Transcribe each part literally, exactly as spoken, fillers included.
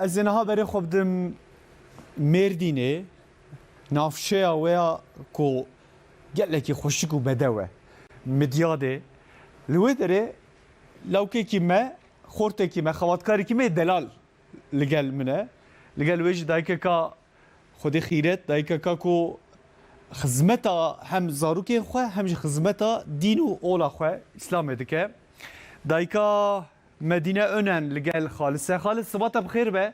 Ez ê niha berê xwe bidim Mêrdînê, navçeya wê ya ku gelekî xweşik û bedew e. Midyadê. Li wê derê lawkekî me, xortekî me, xebatkarekî me yê delal li gel min e. Li gel wê jî dayikeka Xwedê xîret, dayikeka ku xizmeta hem zarokên xwe hem jî xizmeta dîn û ola xwe Îslamê dike. Dayika Medîne Önen li gel Xalis e. Xalis, sibata bi xêr be.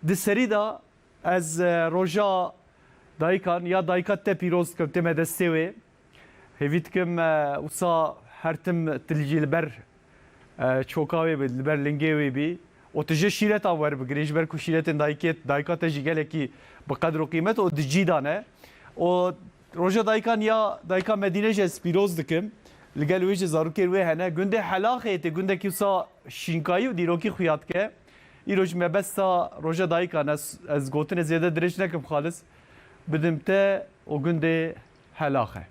Di serî de ez, e, roja dayikan ya dayika te pîroz dikim, tême destê wê. Hêvî dikim, e, wisa her tim tu jî li ber, e, çoka wê bî, li ber lingê wê bî. Û tu jê şîreta werbigirî, ji ber ku şîretên dayikê, dayika te jî gelekî bi qedr û qîmet û di cî de ne. Û roja dayikan ya dayika Medîne jî ez pîroz dikim. Li gel wê jî zarokên wê hene. Gundê Helaxê tê gundekî wisa şînkayî û dîrokî xuya dike. Îro ji mebesta roja dayikan ez, ez gotinê zêde dirêj nekim Xalis. Bidim te û gundê Helaxe.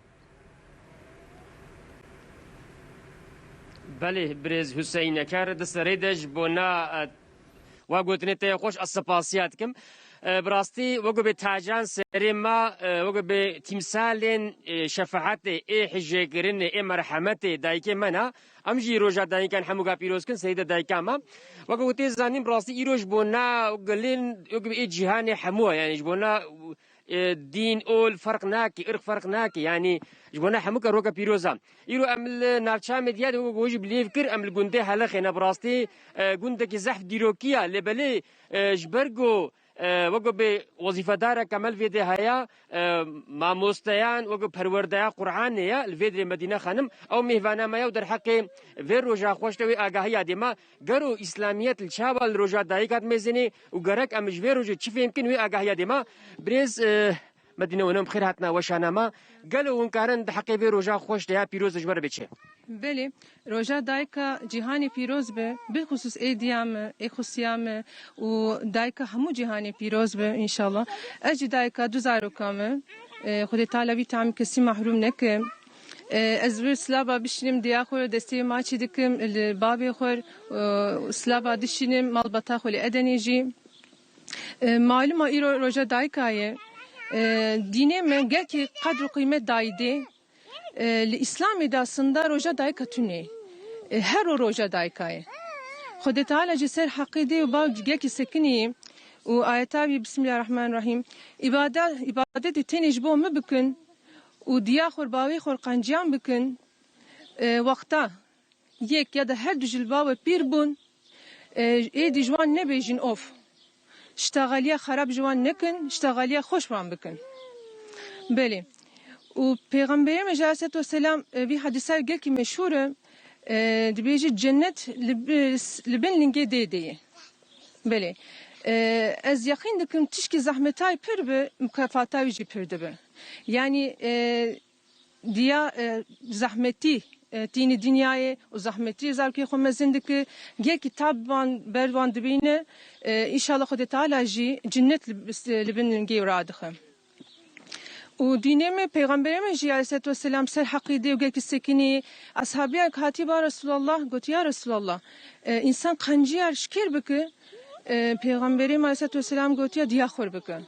Belê, birêz Huseyneker, di serê de ji bona, e, wa gotinê te yê xweş, ez sipasiya dikim. E, bi rastî, wek bê tacan serê me, e, wek bê tîmsalên, e, şefaetê, ê hijêkirinê, ê merhemetê dayikê me ne. Em jî roja dayikan hemûka pîroz kin, serê de dayika me. Wek ku tê zanîn, bi rastî îro ji bona gilên, wek bê ê cîhanê hemû, yani ji bona e, dîn, ol ferq nake, irq ferq nake. Yanî ji bona hemû ke roke pîroz e. Îro em li navçeya Midyadê wek ku jî bi lêv kir, em li gundê Helixê ne bi rastî, e, gundekî zehf dîrokî ye. Lê belê, e, ji ber ku, e, wek ku bê wezîfedareke me li vê dê heye, e, mamosteyan, wek ku perwerdeya Qur'anê ye, li vê dirê Medîne Xanim, ew mêvana me ye û derheqê vê roja xweş de wê agahiya dê me. Gero Îslamiyet li çawa li roja dayika dimêzênê û gerek em ji vê rojê çi fêm kin, wê agahiya dê me. Birêz, e, Medîne Önen, bi xêr hatina weşana me. Gelo hûn karin di heqê vê roja xweş de ya pîroz de ji we re bê çi? Belê, roja dayika cîhanê pîroz be, bilxusûs êdiya me, ê xusiya me û dayika hemû cîhanê pîroz be înşallah. Ez jî dayika du zaroka me, e, Xwedê Teala vî tamî kesî mehrûm neke. E, ez vir silava bişînim, diya xwe destê maçî dikim, li bavê xwe, e, silava dişînim, malbata xwe li Edenê jî. E, maluma îro roja dayika ye. E, dînê me gelkî qedr û qîmet dayî dê. E, li Îslamê de aslında roja dayika tune. E, her ro roja dayika ye. Xwedê Teala ji ser heqê dê û bav gelkî sekinî û ayeta wî Bismillahirrahmanirrahîm. Îbada-, îbadetê tenê ji bo min bikin û diya xwe bavê xwe qenciyan bikin. E, wexta yek ya da her du ji li ba we pîr bûn, e, êdî ji wan nebêjin of. Ştexaliya xerab ji wan nekin, ştexaliya xweş wan bikin. Belê. Û Pêxemberê me jî aleyhisselatu vesselam, e, vî hedîsa gelkî meşhûr e, e, dibêje cennet li bi-, li bin lingê dê de ye. Belê. E, ez yeqîn dikim tişkî zehmetay pir bi, mukafata wî jî pir dibe. Yanî, e, diya, e, zehmetî, e, tînî dinyayê û zehmetî zarokê xwe mezin dike. Gelkî tab wan ber wan dibîne. E, înşallah Xwedê Teala jî cinnet li, li bin lingê wî radixe. Û dînê me, peyxamberê me jî aleyhisselatu vesselam ser heqî dê û gelkî sekinî. Eshabiya hatî ba Resulallah, gotiya Resulallah, e, însan qenciyar şikêr bike, e, peyxamberê me aleyhisselatu vesselam gotiya diya xwe bike.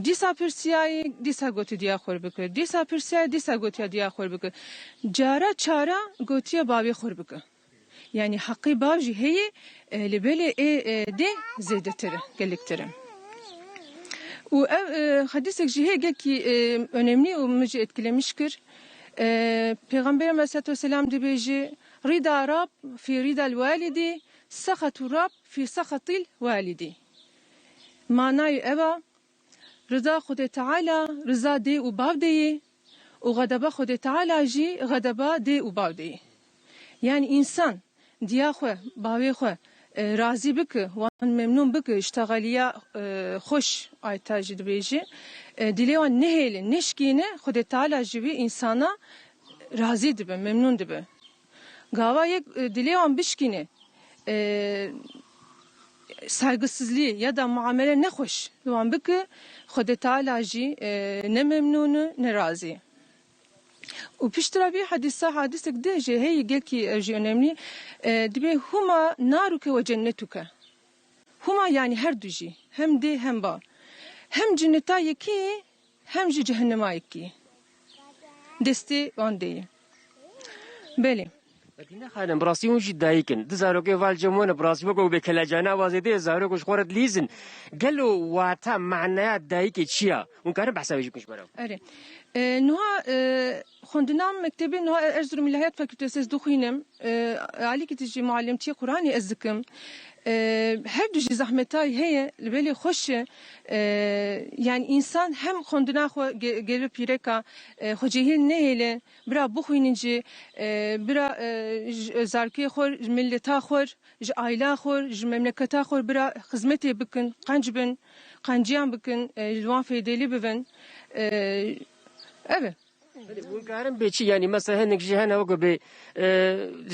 Dîsa pirsiyayî, dîsa gotî diya xwe bike. Dîsa pirsiyayî, dîsa gotiya diya xwe bike. Cara çara gotiya bavê xwe bike. Yanî heqê bav jî heye, e, lê belê ê, e, dê zêdetir e, gelektir e. Û ev, e, hedîsek jî heye gelkî, e, önemli û min jî etkilemiş kir. E, Pêxemberê me aleyhisselatu vesselam dibêje, "Rida Rab fî ridal walidî, sexetu Rab fî sexetil walidî." Manayê ev a, Rida Xwedê Teala riza dê û bav de ye û xedeba Xwedê Teala jî xedeba dê û bav de ye. Yanî însan diya xwe, bavê xwe, e, razî bike, wan memnûn bike, îştexaliya, e, xweş ayeta jî dibêje, e, dilê wan nehêle, neşkîne, Xwedê Teala ji vî însana razî dibe, memnûn dibe. Gava yek, e, dilê wan bişkîne, e, saygısızlî ya da muamele nexweş li wan bike, Xwedê Teala jî, e, ne memnûn e, ne razî. Û piştre vî hedîsa hedîsek dê jî heye gelkî, e, jî önemli, e, dibê huma naruke ve cennetuke. Hûma, yanî her du jî, hem dê hem bav, hem cenneta yekî, hem jî cehennema yekî destê wan dê ye. Belê. Medîne Xanim, bi rastî hûn jî dayik in. Du zarokê val cem wan e, bi rastî wekî bê kelecana wazê dê, zarok ji xwe re dilîzin. Gelo wata, manaya dayikê çi ya? Hûn karin behsa wê jî bikin ji me re? Erê. E, niha, e, xwendina min mektebê, niha Erzurum Îlahiyat Fakültesi ez dixwînim. E, alîkî din jî muallimtiyê Quranê ez dikim. E, her du jî zehmetayî heye, li belê xweş e. E, yanî însan hem xwendina xwe ge-, gelo pîreka, e, xwe cêhîl nehêle, bira bixwînin jî, e, bira, e, ji zarokê xwe, ji mileta xwe, ji aila xwe, ji memleketa xwe bira xizmetê bikin, qenc bin, qenciyan bikin, e, li wan feydelî bibin. E, ev e. Belê, hûn karin bê çi? Yanî mesela hinek jî hene wekî bê, e,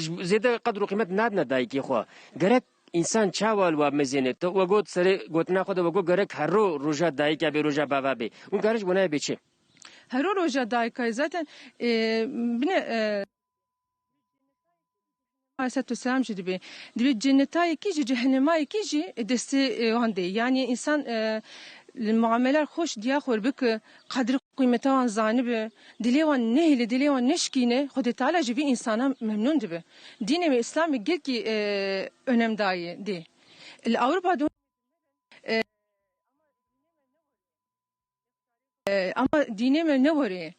ji, zêde qedr û qîmet nadine dayikê xwe. Gerek însan çawa li wa mezêne? Tu we got serê gotina xwe de, we got gerek hero roja dayika bê, roja bava bê. Hûn karin ji bo nayê bê çi? Hero roja dayika zaten, e, bine, e, Aleyhisselatu vesselam jî dibê. Dibê cennetayekî jî, cehennemayekî jî destê, e, wan de. Yanî însan, e, li muameler xweş diya xwe bike, qedir qîmeta wan zanibe, dilê wan nehêle, dilê wan neşkîne, Xwedê Teala ji vî însana memnûn dibe. Dînê me Îslamê gelkî, e, önem daye dê. Li Ewropa de, e, E, ama dînê me ne werê.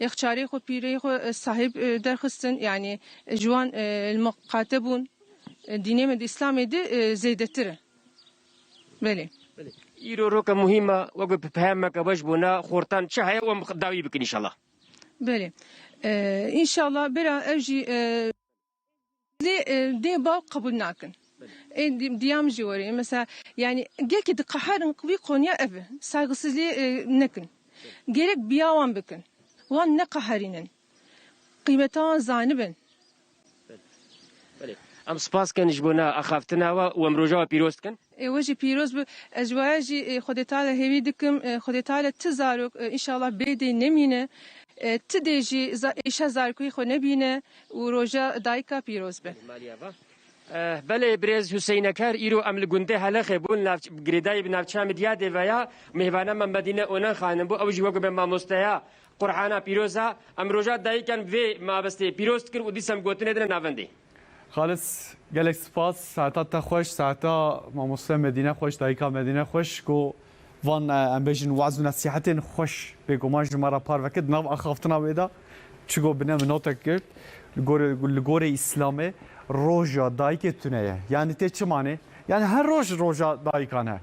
Yek çarê xwe, pîrê xwe, e, sahib, e, derxistin, yanî, e, ji wan, e, li muqate bûn. E, dînê me di Îslamê de, e, zêdetir e. Belê. Belê. Îro roke muhîm e, wek bi peyameke we ji bona xortan çi heye, em dawî bikin înşallah. Belê. E, înşallah bira ev jî, e, Lê, e, dê bav qebûl nakin. Ê di-, diyam jî werê. Mesela, yani, gelkî diqeherin, wî konuya ev e. Saygısızlî, e, nekin. Gerek biya wan bikin. Wan neqeherînin. Qîmeta wan zanibin. Belê. Em spas kin ji bona axaftina we û em roja we pîroz dikin. Ê we jî pîroz bi. Ez ji waya jî, e, Xwedê Teala hêvî dikim. E, Xwedê Teala ti zarok, e, înşallah bê dê nemîne. E, ti dê jî za-, êşa zarokî xwe nebîne û roja dayika pîroz be. Maliya va. Eh, belê, birêz Huseyneker, îro em li gundê Helexê bûn, nav-, girêdayî bi navçeya Midyadê ve ya, mêvana me Medîne Onan Xanim bû, ew jî wekî me mamosteya Qur'ana pîroz a. Em roja dayikan vê mabestê pîroz dikin û dîsa em gotinê dine navendê. Xalis, gelek spas. Saeta te xweş, saeta mamoste Medîne xweş, dayika Medîne xweş, ku van, e, em bêjin, waz û nesîhetên xweş bêguman ji me re parve kir. Di nav axaftina wê de çigo bine min notek girt. Li gorê, li gorê Îslamê roja dayikê tune ye. Yani tê çi manê? Yani her roj roja dayikan e.